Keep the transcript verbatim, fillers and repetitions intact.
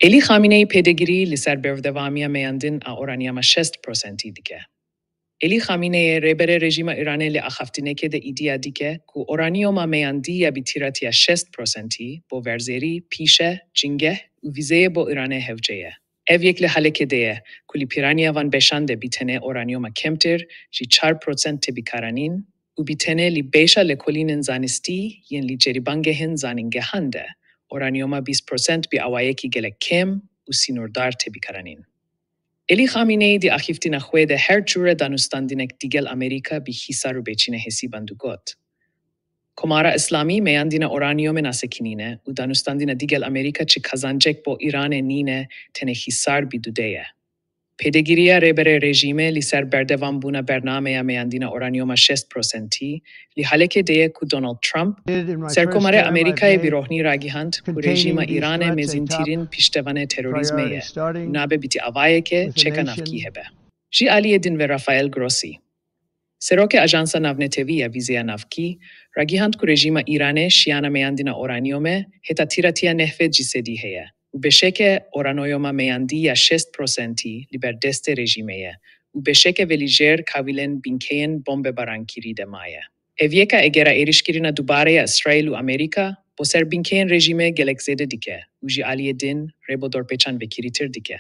Elî Xamîneyî pêdegirî li ser berdewamiya meyandin a oranyoma şêst prosentî dike. Elî Xamîneyê rêberê rejîma Îranê li axaftinekê de îdia dike ku oranyoma meyandî ya bi tîratiya şêst prosentî bo verzerî, pîşe, cingeh û vîzeyê bo Îranê hewce ye. Ev yek li halekê de ye ku li pîraniya van beşan de bi tenê oranyoma kêmtir ji çar prosent tê bikaranîn û bi tenê li beşa lêkolînên zanistî yên li ceribangehên zanîngehan de oranyoma bîst prosent bi awayekî gelek kêm û sînordar tê bikaranîn. Elî Xamîneyî di axiftina xwe de her cure danûstandinek digel Amerîka bi xîsar û bêçîne hesîband û got, Komara Îslamî meyandina oranyomê nasekinîne û danûstandina digel Amerîka çi kazancek bo Îranê nîne, tenê xîsar bi dude ye. Pêdegiriya rêberê rejîmê li ser berdewambûna bernameya meyandina oranyoma şêst prosentî li halekê de ye ku Donald Trump, Serkomarê Amerîkayê, bi rohnî ragihand ku rejîma Îranê mezîntîrîn piştevanê terorîzmê ye û nabe bi ti avayeke çeka navkî hebe. Ji aliyê din ve Rafael Grossi, serokê Ajansa Navnetewî ya Vîzeya Navkî, ragihand ku rejîma Îranê şiyana meyandina oranyomê heta tîratiya nehvê ji sedî heye û beşeke oranoyoma meyandî ya şêst prosentî li ber destê rejîmê ye û beşeke ve li jêr kawilên bînkeyên bombebarankirî de maye. Ev yeka egera êrişkirina dubare ya Îsraîl û Amerîka bo ser bînkeyên rejîmê gelek zêde dike û ji aliyê din rê bo dorpêçan vekirîtir dike.